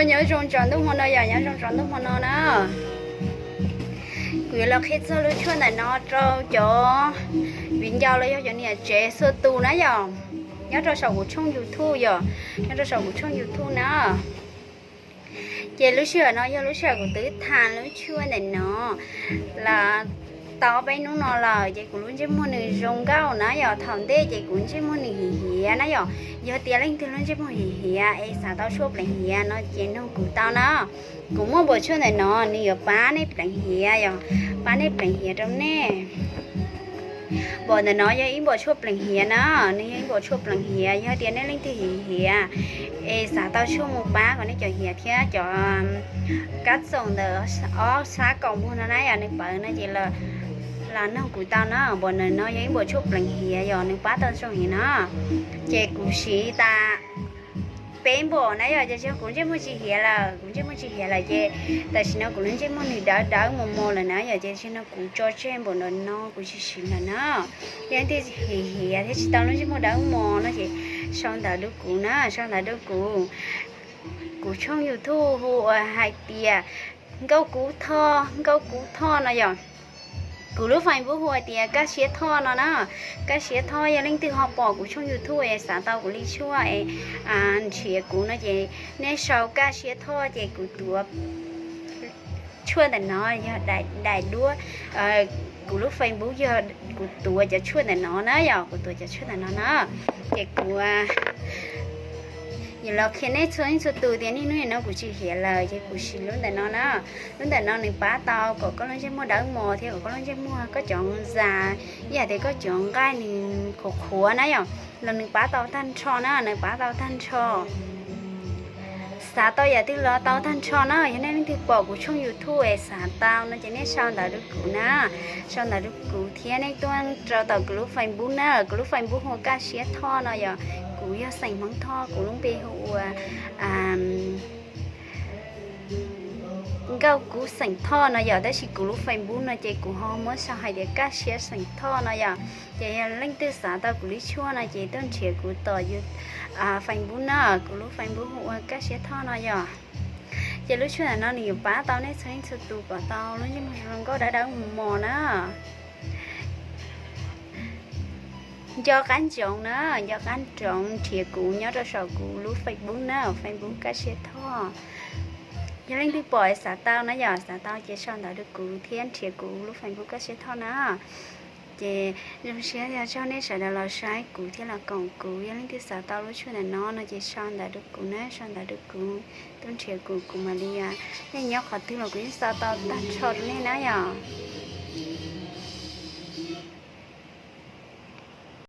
Nyob zoo tsaus ntuj hmo no yom, nyob zoo tsaus ntuj hmo no na. Kuv yuav los qhia txog lub tshuaj ntawm no rau cov viv ncaus los yog cov niam tsev txhua tus na yom. Nyob rau saum kuv tshooj YouTube yom, nyob rau saum kuv tshooj YouTube na. Ces lub sij hawm no yog lub sij hawm kuv twb tham lub tshuaj ntawm no los tau peb hnub no lawm, ces kuv lub ntsej muag nws zoo nkauj na yom. Thaum ntej ces kuv ntsej muag nws hiav hiav na yom. Yog tias leej twg lub ntsej muag hiav hiav es xav tau tshuaj pleev hiav no ces nug kuv tau na. Kuv muaj npum tshuaj ntawm no nws yuav pab nej pleev hiav yom, pab nej pleev hiav rau nej. Npum ntawm no yog ib npum tshuaj pleev hiav na, nws yog ib npum tshuaj pleev hiav. Yog tias nej leej twg hiav hiav es xav tau tshuaj mus pab kom nej cov hiav thiab cov kab txoom ntawm ob sab kaum muag no na yom, nws pawv no ces los nug kuv tau na. Npum ntawm no yog ib npum tshuaj pleev hiav yom, nws pab tau zoo heev na. Ces kuv siv tas peb npum na yom, ces kuv ntsej muag tsis hiav lawm, kuv ntsej muag tsis hiav lawm ces tam sim no kuv lub ntsej muag nws dawb dawb mos mos lawm na yom, ces tam sim no kuv tso tseg npum ntawm no kuv tsis siv lawm na. Yog leej twg hiav hiav thiab tsis tau lub ntsej muag dawb mos no ces sau ntawv rau kuv na, sau ntawv rau kuv. Kuv tshooj YouTube hu ua hais tias Nkauj Kub Thoj, Nkauj Kub Thoj no yom. Kuv lub Facebook hu hais tias Kaj Siab Thoj no na. Kaj Siab Thoj, yog leej twg ho pom kuv tshooj YouTube es xav tau kuv li tshuaj es nrhiav kuv no ces nej sau Kaj Siab Thoj ces kuv tuav tshuaj ntawm no yog daim duab. Kuv lub Facebook yog kuv tuav cov tshuaj ntawm no na yom, kuv tuav cov tshuaj ntawm no na. Ces kuv yuav los qhia nej txhua leej txhua tus tias niaj hnub no kuv tsis hiav lawm ces kuv siv lub ntawm no na. Lub ntawm no nws pab tau kom koj lub ntsej muag dawb mos thiab kom koj lub ntsej muag koj cov zas, ib yam tias koj cov nqaij nws qhuav qhuav na yom, los nws pab tau tag nrho na, nws pab tau tag nrho. Xav tau yam twg los tau tag nrho na. Yog nej leej twg pom kuv tshooj YouTube es xav tau no ces nej sau ntawv rau kuv na, sau ntawv rau kuv thiab nej tuaj rau tom kuv lub Facebook na. Kuv lub Facebook hu ua Kaj Siab Thoj no yom. Kuv yog xeem Hmoob Thoj, kuv lub npe hu ua Nkauj Kub xeem Thoj no yom, tab sis kuv lub Facebook no ces kuv ho muab sau hais tias Kaj Siab xeem Thoj no yom. Ces yog leej twg xav tau kuv lub tshuaj no ces tuaj nrhiav kuv tom Facebook na, kuv lub Facebook hu ua Kaj Siab Thoj no yom. Ces lub tshuaj ntawm no nws yuav pab tau nej txhua leej txhua tus kom tau lub ntsej muag zoo nkauj dawb dawb mos mos na. Nco qab ntsoov na, nco qab ntsoov nrhiav kuv nyob rau saum kuv lub Facebook na, Facebook Kaj Siab Thoj. Yog leej twg pom xav tau na yom, xav tau ces sau ntawv rau kuv thiab nrhiav kuv lub Facebook Kaj Siab Thoj na. Ces zoo siab yog tsaug nej sawv daws los saib kuv thiab los koom kuv. Yog leej twg xav tau lub tshuaj ntawm no no ces sau ntawv rau kuv na, sau ntawv rau kuv, tuaj nrhiav kuv, kuv mam li, nej nyob qhov twg los kuv yeej xa tau tag nrho rau nej na yom.